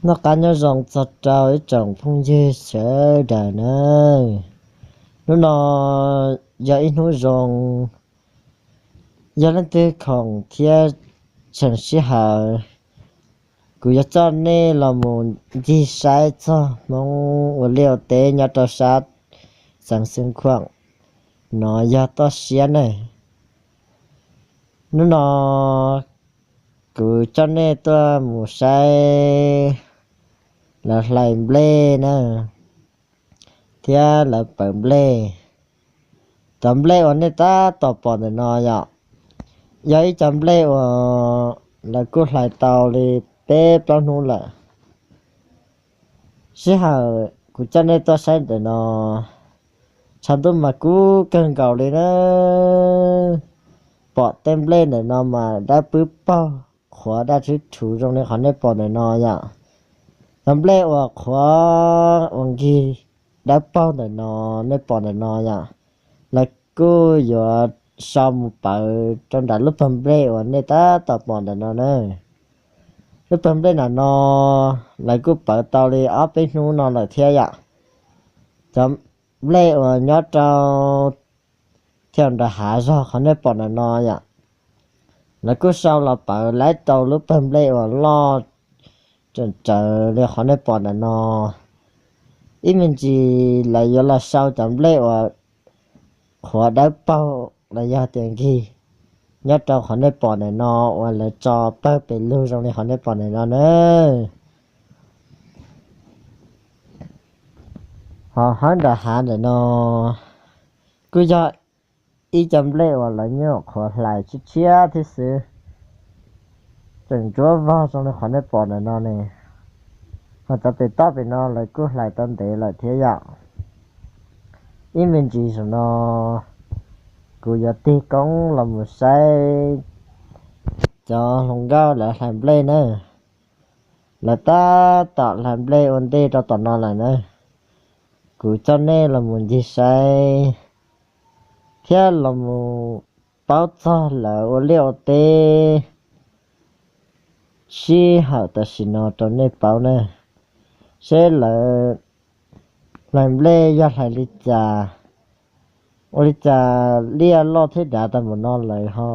Noj qab nyob zoo txog rau ib tsoom phooj ywg sawv daws nawb. Hnub no yog ib hnub zoo, yog leej twg khoom thiab tseem sij hawm, kuv yuav coj nej los mus ncig saib txog Hmoob ua liaj ua teb nyob rau sab xeev Xeev Khuam no yog toj siab ne. Hnub no kuv coj nej tuaj mus saib lawv hlais nplej na, thiab lawv pawv nplej. Cov nplej uas nej tab tom pom ntawm no yom, yog ib cov nplej uas lawv kuj hlais tau li peb plaub hnub lawm. Sij hawm kuv coj nej tuaj saib ntawm no, tshav ntuj mas kub kawg nkaus li na. Pom tej nplej ntawm no mas dawb pwb paug, qhuav daj tswb rhuv zoo li qhov nej pom ntawm no yom. Cov nplej uas qhuav uas nkig dawb paug ntawm no, nej pom ntawm no yom, lawv kuj yuav sau mus pawv rau nram lub pawg nplej uas nej tab tom pom ntawm no na. Lub pawg nplej ntawm no lawv kuj pawv tau li ob peb hnub no lawm thiab yom. Cov nplej uas nyob rau thiab nram hav zog qhov nej pom ntawm no yom, lawv kuj sau los pawv laib rau lub pawg nplej uas loj tseem tsawv li qhov nej pom ntawm no. Ib me ntsis lawv yuav los sau cov nplej uas qhuav dawb paug los yog tias nkig nyob rau qhov nej pom ntawm no uas lawv tso pawg pes lug zoo li qhov nej pom ntawm no na. Ho hab nram hav ntawm no kuj yog ib cov nplej uas lawv nyuam qhuav hlais tshiab tshiab thiab xwb, tseem ntsuab vog zoo li qhov nej pom ntawm no ne. Ho cov pem toj pem no lawv kuj hlais tau ntev lawm thiab yom. Ib me ntsis saum no kuv yuav tig koob los mus saib cov hluas nkauj lawv hlais nplej na. Lawv tab tom hlais nplej ua ntej rau tom no lawm na. Kuv coj nej los mus ncig saib thiab los mus paub txog lawv ua liaj ua teb sij hawm tam sim no rau nej paub na, seb lawv hlais nplej yog hlais li cas, ua li cas liaj loj thiab dav tau npaum no lawv ho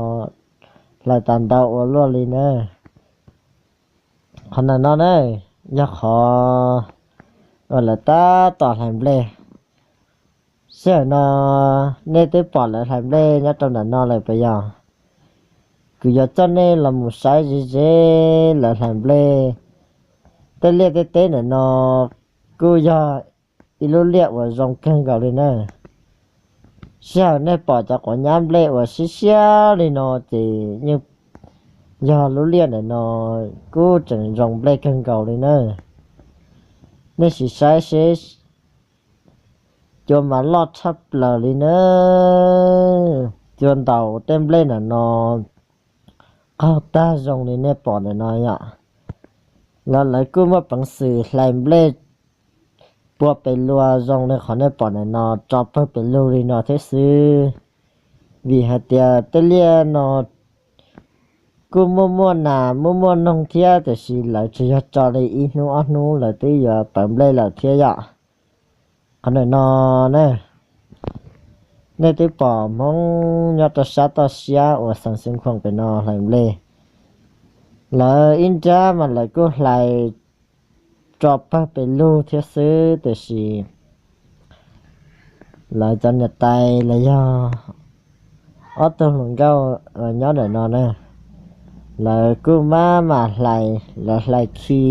hlais tas ntau ua luaj li na. Qhov ntawm no ne yog qhov uas lawv tab tom hlais nplej. Sij hawm no nej twb pom lawv hlais nplej nyob rau ntawm no lawm puas yog? Kuv yuav coj nej los mus saib ze ze lawv hlais nplej. Tej liaj tej teb ntawm no kuj yog ib lub liaj uas zoo kawg nkaus li na. Sij hawm nej pom cov quav nyab nplej uas siab siab li no ces yeej yog lub liaj ntawm no kuj tseem zoo nplej kawg nkaus li na. Nej sim saib seb, cua mas loj tshaj plaws li na. Cua ntaus tej nplej ntawm no qaug tag zoo li nej pom ntawm no yom. Los lawv kuj muaj peev xwm hlais nplej pua pes lug zoo li qhov nej pom ntawm no tso pawg pes lug li no thiab xwb. Vim hais tias tej liaj no kuj muaj muaj nas muaj muaj noog thiab tiam sis lawv tsuas yog tso li ib hnub ob hnub lawv twb yuav pawv nplej lawm thiab yom. Qhov ntawm no na, nej twb pom Hmoob nyob rau sab toj siab uas xeev Xeev Khuam pem no hlais nplej. Lawv ib nrab mas lawv kuj hlais tso pawg pes lug thiab xwb tiam sis lawv cov niam tais los yog ob tug hluas nkauj nyob ntawm no na, lawv kuj maj mam hlais, lawv hlais khi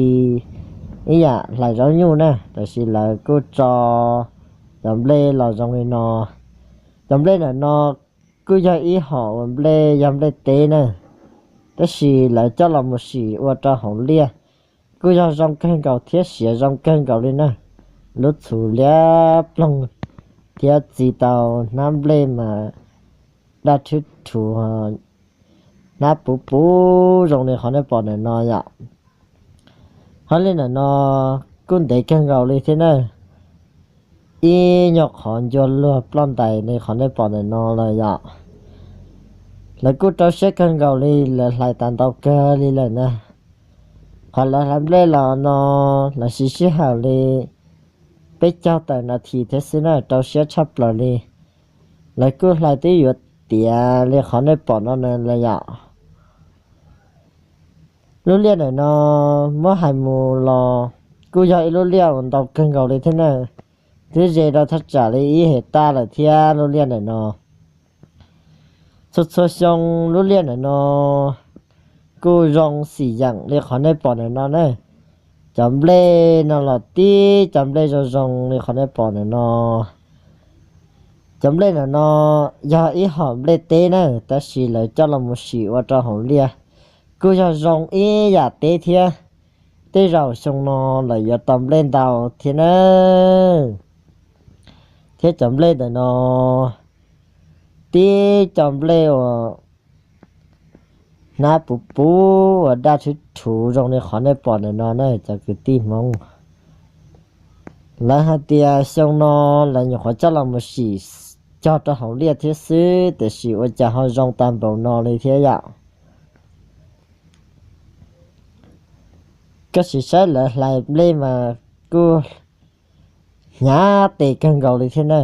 ib yam hlais zaub nyuj na, tiam sis lawv kuj tso cov nplej los zoo li no. Cov nplej ntawm no kuj yog ib hom uas nplej yog nplej teb na, tab sis lawv coj los mus sim ua rau hauv liaj kuj yog zoo kawg nkaus thiab siav zoo kawg nkaus li na. Lub txhuv liab ploog thiab txi tau hnab nplej mas daj rhwb rhuv, hnab puv puv zoo li qhov nej pom ntawm no yom. Hov li ntawm no kuj ntev kawg nkaus li thiab na, ib nyuag qhov ncua luag ploj ntais li qhov nej pom ntawm no lawm yom. Lawv kuj rau siab kawg nkaus li, lawv hlais tas ntau kawg li lawm na. Qhov lawv hlais nplej los no lawv siv sij hawm li peb caug tawm nas this thiab xwb na, rau siab tshaj plaws li. Lawv kuj hlais twb yuav tiav li qhov nej pom no na los yom. Lub liaj ntawm no muab hais mus los kuj yog ib lub liaj uas ntau kawg nkaus li thiab na, twb ze rau thaj tsam li ib hais taj lawm thiab lub liaj ntawm no. Txhua txhua xyoo lub liaj ntawm no kuj zoo xim yeem li qhov nej pom ntawm no na. Cov nplej no los tib cov nplej zoo zoo li qhov nej pom ntawm no. Cov nplej ntawm no yog ib hom nplej teb na, tab sis lawv coj los mus sim ua rau hauv liaj kuj yog zoo ib yam teb thiab. Tej zaum xyoo no lawv yuav tau nplej ntau thiab na. Thiab cov nplej ntawm no tib cov nplej uas hnab puv puv uas daj rhuv rhuv zoo li qhov nej pom ntawm no na cov kwv tij Hmoob. Lawv hais tias xyoo no lawv nyuam qhuav coj los mus sim cog rau hauv liaj thiab xwb, tiam sis ua cas ho zoo tag npaum no li thiab yom. Koj sim saib lawv hlais nplej mas kuj hnyav tes kawg nkaus li thiab na.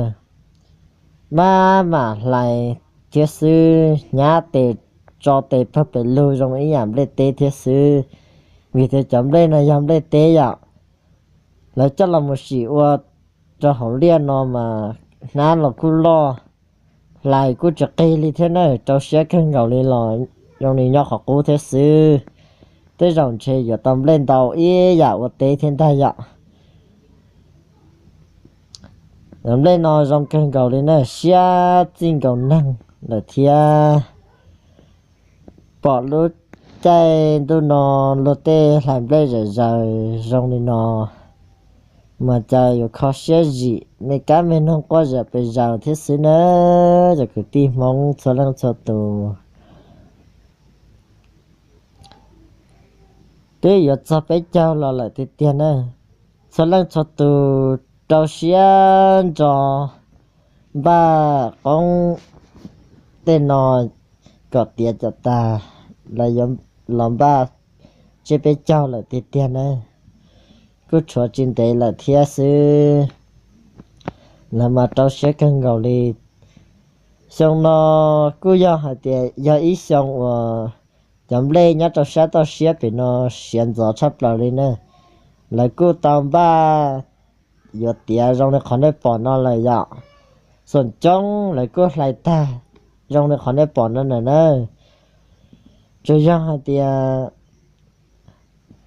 Maj mam hlais thiab xwb, hnyav tes, tso tes pawg pes lug zoo ib yam nplej teb thiab xwb. Vim tias cov nplej no yog nplej teb yom, lawv coj los mus sim ua rau hauv liaj no mas hnab los kuj loj, hlais kuj tsis qig li thiab na, rau siab kawg nkaus li los zoo li nyob qhov qub thiab xwb. Tej zaum ntshe yuav tau nplej ntau ib yam ua teb thiab ntag yom. Cov nplej no zoo kawg nkaus li na, siab txij nkaus neeg lawm thiab. Pom lub caij ntuj no luag tej hlais nplej zom zaws zoo li no, mas cas yuav kho siab zim me kab me noog quaj zom pes zaws thiab xwb na, cov kwv tij Hmoob txhua leej txhua tus. Twb yuav txog peb caug los lawm tiag tiag na. Txhua leej txhua tus rau siab ntso npaj qoob tej no kom tiav kom tag, los npaj tsiab peb caug lawm tiag tiag na. Kuj tshuav tsis ntev lawm thiab xwb. Lawv mas rau siab kawg nkaus li. Xyoo no kuj yog hais tias yog ib xyoo uas cov nplej nyob rau sab toj siab pem no siav ntxov tshaj plaws li na. Lawv kuj tau npaj yuav tiav zoo li qhov nej pom no lawm yom. Xoom coob lawv kuj hlais tag zoo li qhov nej pom no na. Tsuas yog hais tias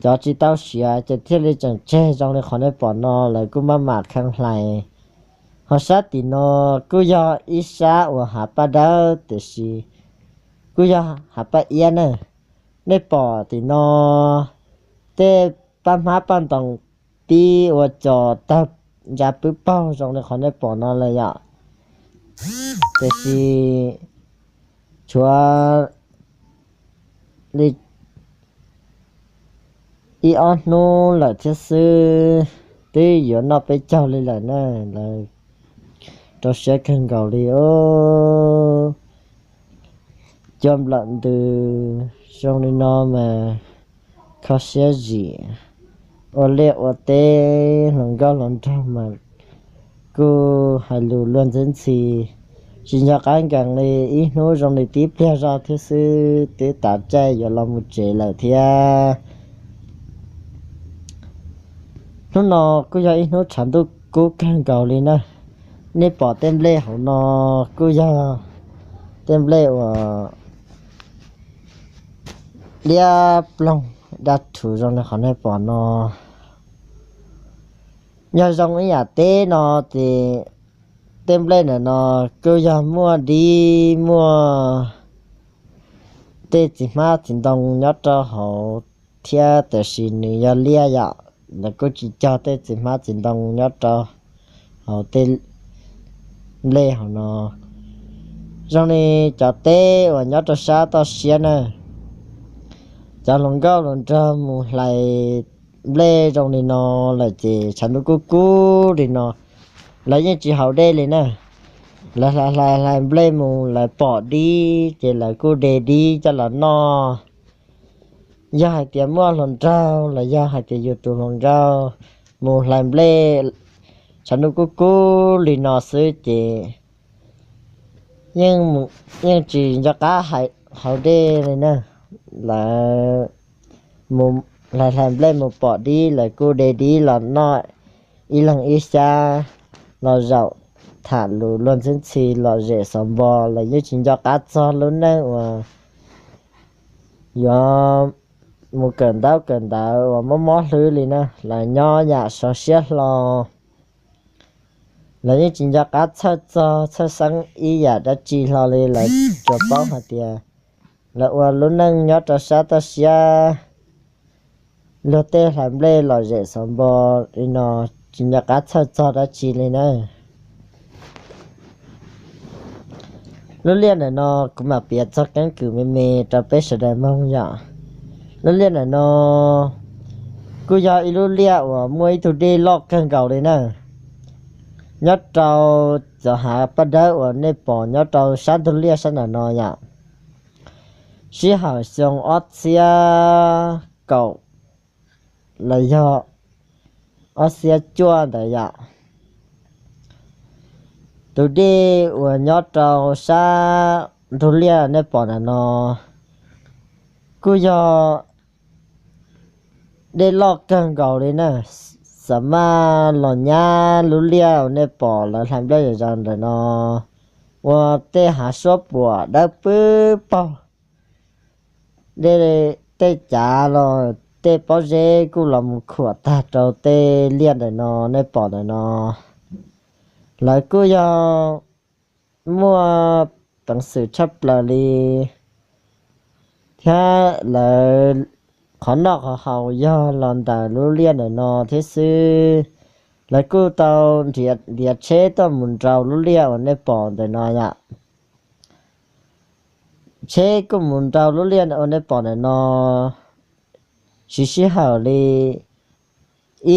cov tsis tau siav ces thiaj li tseem tseg zoo li qhov nej pom no, lawv kuj maj mam kheev hlais. Ho sab tim no kuj yog ib sab uas hav paj dawb, tiam sis kuj yog hav paj iab na. Nej pom tim no tej paj hmab paj ntoos pib ua cos tawg ntsa pwb paug zoo li qhov nej pom no lawm yom. Tiam sis tshuav li ib ob hnub lawm thiab xwb, twb yuav noj peb caug li lawm na. Lawv rau siab kawg nkaus li os. Cua nplawm ntws zoo li no mas kho siab zim. Ua liaj ua teb hluas nkauj hluas nraug mas kuj hais lus luag ntxhi ntxhi, tsis nco qab nkees li. Ib hnub zoo li tib pliag zog thiab xwb twb tav caij yuav los mus tsev lawm thiab. Hnub no kuj yog ib hnub tshav ntuj kub kawg nkaus li na. Nej pom tej nplej hauv no kuj yog tej nplej uas liab ploog daj rhuv zoo li qhov nej pom no. Yog zoo ib yam teb no ces tej nplej ntawm no kuj yog muaj dib muaj tej txiv hmab txiv ntoo nyob rau hauv thiab, tiam sis nws yog liaj yom, lawv kuj tsis cog tej txiv hmab txiv ntoo nyob rau hauv tej nplej hauv no. Zoo li cov teb uas nyob rau sab toj siab na, cov hluas nkauj hluas nraug mus hlais nplej zoo li no lawm ces tshav ntuj kub kub li no, lawv yeej tsis haus dej li na. Lawv hlais hlais hlais nplej mus lawv pom dib ces lawv kuj de dib coj los noj. yog hais tias muaj hluas nraug los yog hais tias yus tus hluas nkauj mus hlais nplej tshav ntuj kub kub li no xwb ces yeej tsis nco qab hauv dej li na. Lawv mus hlais hlais nplej mus pom dib, lawv kuj de dib los noj ib leeg ib xyab, los zaum tham lus luag ntxhi ntxhi lom zem xov npo, lawv yeej tsis nco qab txog lub neej uas yuav mus kawm ntaub kawm ntawv uas mob mob hlwb li na. Lawv nyob yam sov siab hlo, lawv yeej tsis nco qab txhawj txog txhawj xeeb ib yam dab tsi hlo li. Lawv tsuas paub hais tias lawv ua lub neej nyob rau sab toj siab, luag tej hlais nplej lom zem xov npo li no, tsis nco qab txhawj txog dab tsi li na. Lub liaj ntawm no kuv mam piav txog keeb kwm me me rau peb sawv daws mloog yom. Lub liaj ntawm no kuj yog ib lub liaj uas muaj ib tug dej loj kawg nkaus li na, nyob rau cov hav paj dawb uas nej pom nyob rau sab ntug liaj sab ntawm no yom. Sij hawm xyoo ob txhiab kaum los yog ob txhiab cuaj ntawd yom, tus dej uas nyob rau sab ntug liaj nej pom ntawm no kuj yog dej loj kawg nkaus li na. Xam maj los nyab lub liaj uas nej pom lawv hlais nplej zom zaws ntawm no, ua tej hav suab puam dawb pwb paug, dej, tej cav los tej pob zeb kuj los mus khuam tag rau tej liaj ntawm no nej pom ntawm no. Lawv kuj yog muaj peev xwm tshaj plaws li thiab lawv qhov noj qhov haus yog los ntawm lub liaj ntawm no thiab xwb. Lawv kuj tau ntiav tsheb tuaj mus nrau lub liaj uas nej pom ntawm no yom. Tsheb kuj mus nrau lub liaj uas nej pom ntawm no siv sij hawm li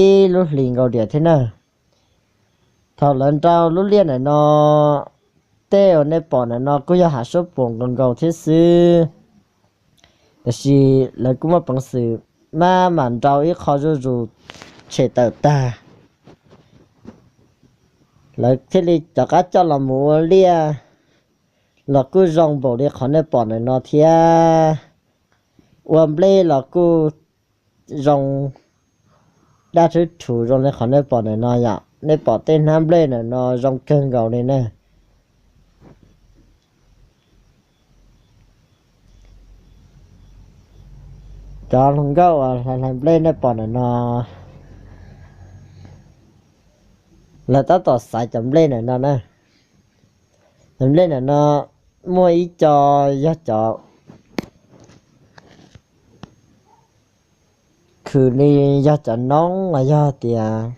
ib lub hlis nkaus diam thiab na. Thaum lawv nrau lub liaj ntawm no, tej uas nej pom ntawm no kuj yog hav suab puam nkaus nkaus thiab xwb, tiam sis lawv kuj muaj peev xwm maj mam nrau ib qho zuj zus tshem tawm tag. Lawv thiaj li rov qab coj los mus ua liaj los kuj zoo npaum li qhov nej pom ntawm no thiab. Ua nplej los kuj zoo daj rhwb rhuv zoo li qhov nej pom ntawm no yom. Nej pom tej hnab nplej ntawm no zoo kawg nkaus li na. Cov hluas nkauj uas hlais hlais nplej nej pom ntawm no, lawv tab tom xaiv cov nplej ntawm no na. Cov nplej ntawm no muaj ib co yog cov khwv li yog cov noob los yog tias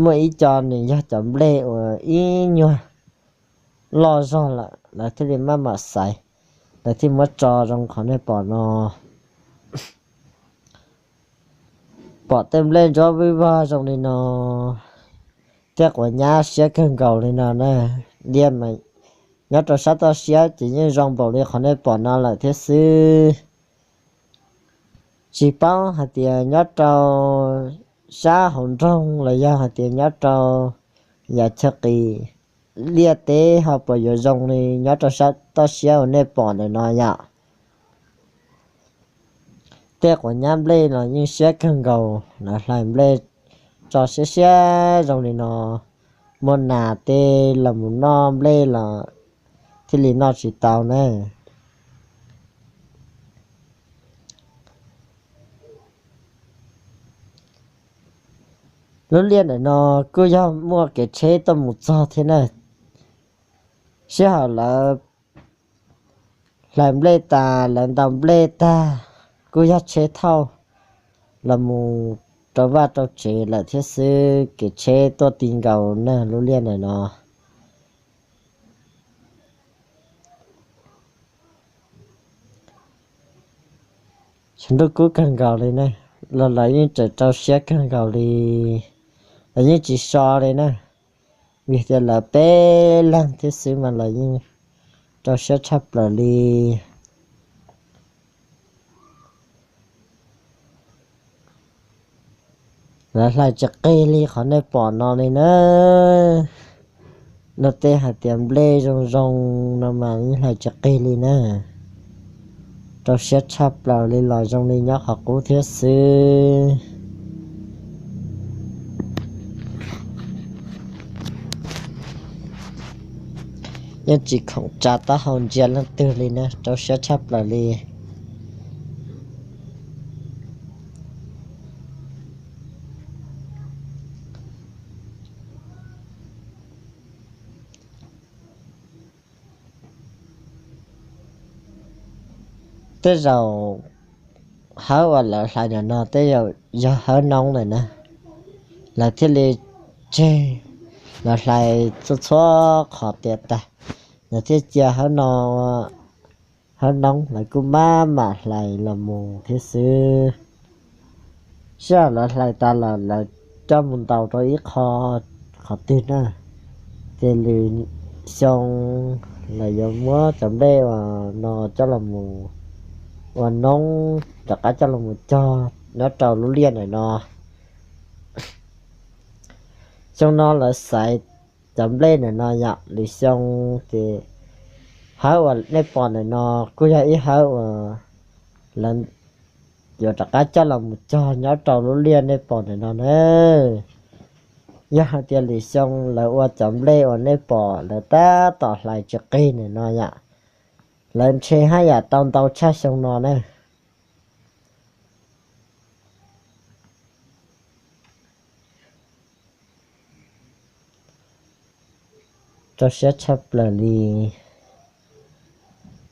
muaj ib co nws yog cov nplej uas ib nyuag loj zog lawm lawv thiaj li maj mam xaiv, lawv thiaj muab tso zoo qhov nej pom no. Pom tej nplej ntsuab vij vog zoo li no, tej quav nyab siab kawg nkaus li no na. Liaj mas nyob rau sab toj siab ces yeej zoo npaum li qhov nej pom no lawm thiab xwb. Tsis paub hais tias nyob rau sab hauv nroog los yog hais tias nyob rau yav chaw qis, liaj teb ho puas yuav zoo li nyob rau sab toj siab uas nej pom ntawm no yom. Tej quav nyab nplej los yeej siab kawg nkaus, lawv hlais nplej tso siab siab zoo li no, muaj nas tej los mus noj nplej los thiaj li noj tsis tau na. Lub liaj ntawm no kuj yog muaj kev tsheb tuaj mus txog thiab na. Sij hawm lawv hlais nplej tas, lawv ntaus nplej tag, kuj yog tsheb thauj los mus rau vaj rau tsev lawm thiab xwb, kev tsheb tuaj ti nkaus na lub liaj ntawm no. Tshav ntuj kub kawg nkaus li ne, los lawv yeej tseem rau siab kawg nkaus li, lawv yeej tsis so li na, vim tias lawv peb leeg thiab xwb mas lawv yeej rau siab tshaj plaws li. Lawv hlais tsis qig li qhov nej pom no li na. Luag tej hais tias nplej zoo zoo no mas yeej hlais tsis qig li na. Rau siab tshaj plaws li los zoo li nyob qhov qub thiab xwb. Yeej tsis khoom tsa taub hau ntsia leej twg li na, rau siab tshaj plaws li. Tej zaum hawv uas lawv hlais ntawm no tej zaum yog hawv noob lawm na, lawv thiaj li tseg lawv hlais txhua txhua qhov tiav tag, lawv thiaj cia hawv no, hawv noob lawv kuj maj mam hlais los mus thiab xwb. Sij hawm lawv hlais tas lawm lawv coj mus ntaus rau ib qho, qhov twg na, ces lwm xyoo lawv yuav muab cov nplej uas no coj los mus ua noob rov qab coj los mus cog nyob rau lub liaj ntawm no. Xyoo no lawv xaiv cov nplej ntawm no yom, lwm xyoo ces hawv uas nej pom ntawm no kuj yog ib hawv uas lawv yuav rov qab coj los mus cog nyob rau lub liaj nej pom ntawm no na. Yog hais tias lwm xyoo lawv ua cov nplej uas nej pom lawv tab tom hlais tsis qig ntawm no yom, lawv ntshe haj yam tau ntau tshaj xyoo no na. Rau siab tshaj plaws li.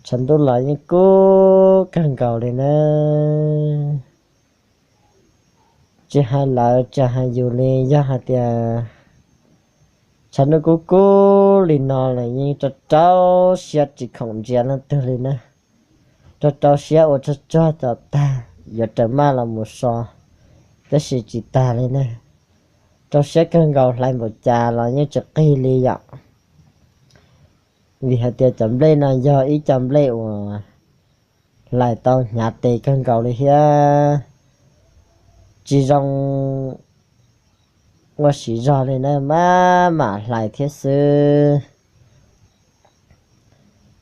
Tshav ntuj los yeej kub kawg nkaus li na. Tsis hais lawv tsis hais yus li, yog hais tias tshav ntuj kub kub li no lawm yeej rau rau siab tsis khoom ntsia leej twg li na. Rau rau siab ua tsuag tsuag kom tag yuav raws maj los mus so, tab sis tsis tag li na. Rau siab kawg nkaus, hlais npaum cas los yeej tsis qig li yom. Vim hais tias cov nplej no yog ib co nplej uas hlais tau hnyav tes kawg nkaus li thiab tsis zoo ua siv zog li na, maj mam hlais thiab xwb.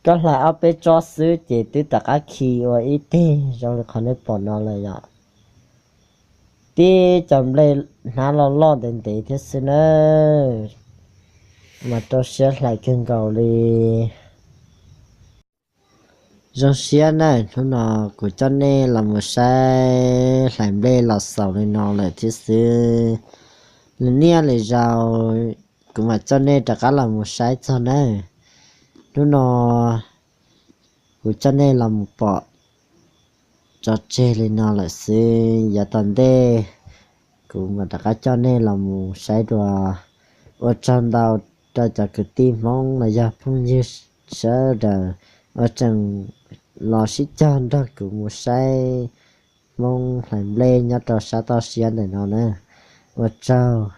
Koj hlais ob peb tsob xwb ces twb rov qab khi ua ib teg zoo li qhov nej pom no lawm yom. Tib co nplej hnab loj loj ntev ntev thiab xwb na, mas rau siab hlais kawg nkaus li. Zoo siab na, hnub no kuv coj nej los mus saib hlais nplej los xaus li no lawm thiab xwb. Lwm niaj lwm zaus kuv mam coj nej rov qab los mus saib txog na. Hnub no kuv coj nej los mus pom tso tseg li no lawm xwb, yav tom ntej kuv mam rov qab coj nej los mus saib dua. Ua tsaug ntau rau cov kwv tij Hmoob los yog phooj ywg sawv daws uas tseem los sib cog nrog kuv mus saib Hmoob hlais nplej nyob rau sab toj siab ntawm no na. Ua tsaug.